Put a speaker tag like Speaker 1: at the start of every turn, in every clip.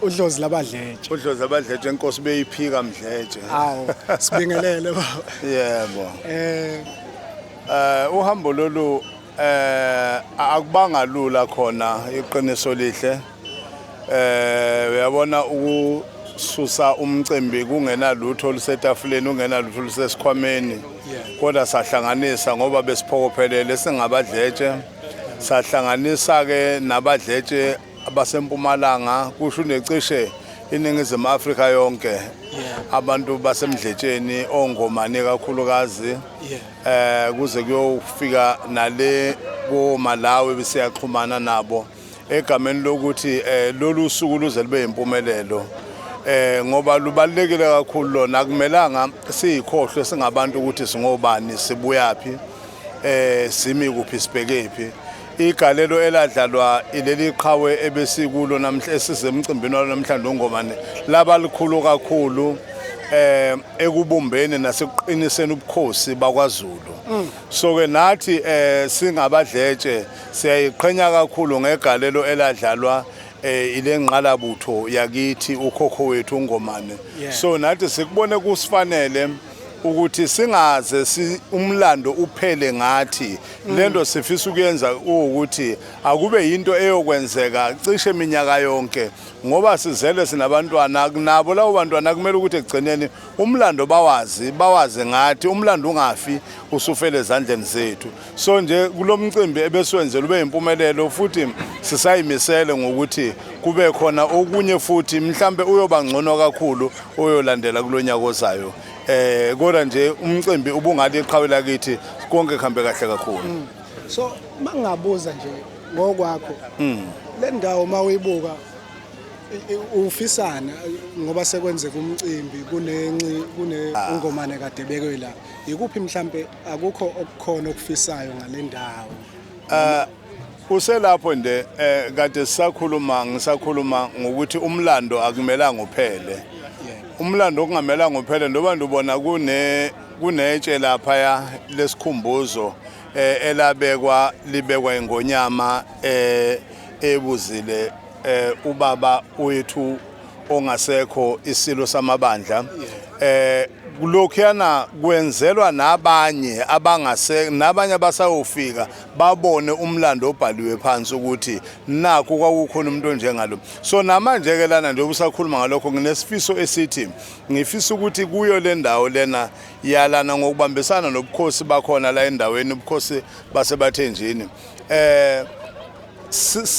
Speaker 1: Udlozi labadletshe.
Speaker 2: Udlozi abadletshe, inkosi beyiphika Mdletshe.
Speaker 1: Awu, sibingelele baba.
Speaker 2: Yebo.
Speaker 1: Eh
Speaker 2: Uhambo lolu akubanga lula khona, iqiniso lihle. Uyabona, ukususa umcimbi kungena lutho olusetafuleni, ungena lutho olusesikhwameni. Kodwa sahlanganisa ngoba besiphokophelele singabadletshe. Sahlanganisa ke nabadletshe abasempumalanga, kusho necishe iNingizimu Afrika yonke. Abantu basemdletsheni, ongomane kakhulukazi. Kuze kuyofika nale ko Malawi, besiyaxhumana nabo egameni lokuthi lolu suku luze libe impumelelo, ngoba lubalekile kakhulu lona. Akumelanga siyikhohlwe singabantu ukuthi singobani, sibuyapi, simi kuphi, sibhekephi. Igalelo eladlalwa ileli qhawe ebesikulo namhla, esizemcimbini walo namhlanje, ungomane, laba likhulu kakhulu ekubumbeni nasekuqiniseni ubukhosi bakwaZulu. So ke nathi singabadletshe siyayiqhenya kakhulu ngegalelo eladlalwa ile ngqalabutho yakithi, ukhokho wethu ungomane. So nathi sikubone kusifanele ukuthi singaze umlando uphele ngathi. Lento sifisa ukuyenza ukuthi akube yinto eyokwenzeka cishe iminyaka yonke, ngoba sizele sinabantwana nabo. Labo bantwana kumele ukuthi ekugcineni umlando bawazi, bawazi ngathi, umlando ungafi usufele ezandleni zethu. So nje kulo mcimbi ebesiwenzela ube impumelelo, futhi sisayimisele ngokuthi kube khona okunye futhi, mhlambe uyoba ngcono kakhulu oyolandela kulonyaka ozayo. Kodwa nje umcimbi ubungathi iqhawe lakithi, konke kuhambe kahle kakhulu.
Speaker 1: So mangabuza nje ngokwakho, le ndawo mawuyibuka, ufisana ngoba sekwenzeka umcimbi, kunenci kune ungomane kade bekwe la, ikuphi mhlambe akukho okukhona okufisayo ngale ndawo?
Speaker 2: Uselapho nje, kade sisakhuluma, ngisakhuluma ngokuthi umlando akumelanga uphele. Umlando okungamelanga uphele, ndoba ndubona kunetshe lapha ya lesikhumbuzo elabekwa, libekwa ingonyama ebuzile ubaba wethu ongasekho, isilo samabandla. Kulokhuyana kwenzelwa nabanye abangase nabanye abasayofika babone umlando obhaliwe phansi ukuthi nakho kwakukhona umuntu onjengalo. So namanje ke lana nje usakhuluma ngalokho, nginesifiso esithi ngifisa ukuthi kuyo le ndawo lena yalana, ngokubambisana nobukhosi bakhona la endaweni, ubukhosi basebathenjini,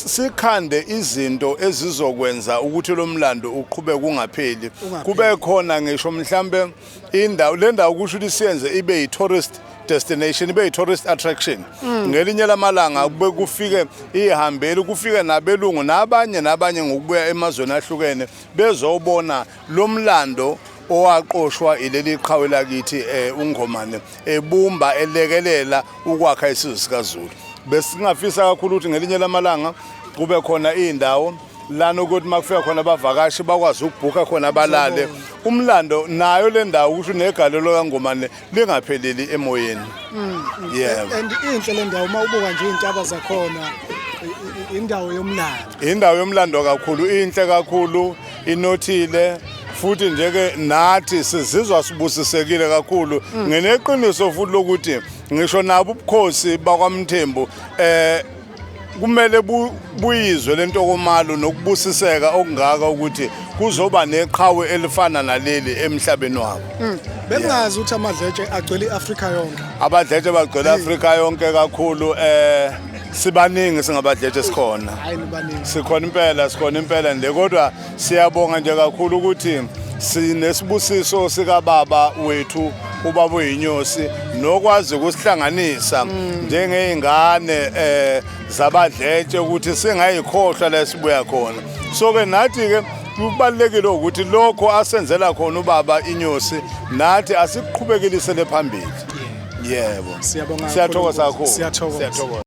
Speaker 2: sikhande izinto ezizokwenza ukuthi lo mlando uqhubeke ungapheli.
Speaker 1: Ungapheli.
Speaker 2: Kube khona ngisho mhlambe indawo, le ndawo kusho ukuthi siyenze ibe yi-tourist destination, ibe yi-tourist attraction. Ngelinye lamalanga kube kufike ihambeli, kufike nabelungu nabanye nabanye ngokubuya emazweni ahlukene, bezobona lo mlando owaqoshwa ileli qhawe lakithi ungomane, ebumba, elekelela ukwakha isizwe sikaZulu. Besingafisa kakhulu ukuthi ngelinye lamalanga kube khona indawo lana ukuthi makufika khona abavakashi bakwazi ukubhukha khona, balale. Umlando nayo le ndawo, kusho negalelo kaNgomane lingapheleli emoyeni, yebo.
Speaker 1: And inhle le ndawo, uma ubuka nje iy'ntaba zakhona, indawo yomlando.
Speaker 2: Indawo yomlando kakhulu, inhle kakhulu, inothile futhi nje ke nathi sizizwa sibusisekile kakhulu. Ngineqiniso futhi lokuthi ngisho nabo ubukhosi bakwaMthembu kumele buyizwe lentokomalo nokubusiseka okungaka ukuthi kuzoba neqhawe elifana naleli emhlabeni wabo.
Speaker 1: Bengingazi ukuthi amadletshe agcwele i-Afrika yonke.
Speaker 2: Abadletshe bagcwele Afrika yonke kakhulu. Sibaningi singabadletshe sikhona.
Speaker 1: Hayi, nibaningi.
Speaker 2: Sikhona impela, sikhona impela nje. Kodwa siyabonga nje kakhulu ukuthi sinesibusiso sikababa wethu, ubaba uyinyosi, nokwazi ukusihlanganisa njengey'ngane zabadletshe ukuthi singayikhohlwa la esibuya khona. So ke nathi ke kubalulekile ukuthi lokho asenzela khona ubaba inyosi nathi asikuqhubekelisele phambili, yebo.
Speaker 1: Siyabonga
Speaker 2: Siyathokoza
Speaker 1: kakhulu.
Speaker 2: kakhulu.
Speaker 1: Siyathokoza.
Speaker 2: Siyathokoza.